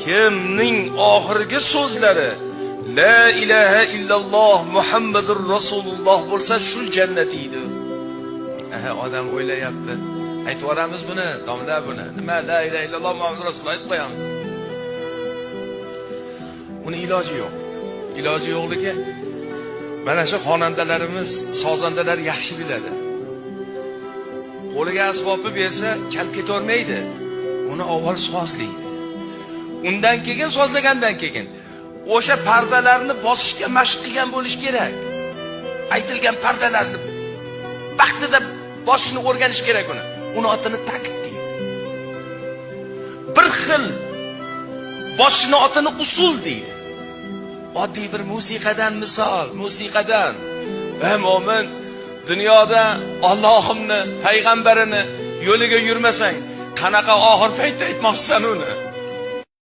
Kimning oxirgi so'zlari la ilaha illalloh Muhammadur Rasululloh bo'lsa, shu jannat yeydi. Aha, odam o'ylayapti. Aytib yuboramiz buni, domla buni. Nima la ilaha illalloh Muhammadur Rasululloh aytib qo'yamiz. Uni iloji yo'q. Iloji yo'qligi mana shu xonandalarimiz, sozandalar yaxshi biladi. Qo'liga asbobni bersa, chalib ketavermaydi. Uni avval sozlaydi. Undan keyin sozlagandan keyin o'sha pardalarni bosishga mashq qilgan bo'lish kerak. Aytilgan pardalarni vaqtida bosishni o'rganish kerak uni. Uni otini takt deydi. Bir xil bosishni otini usul deydi. Oddiy bir musiqadan misol, musiqadan. Ey mo'min, dunyoda Allohimni, payg'ambarini yo'liga yurmasang, qanaqa oxir paytda aytmoqchisan uni?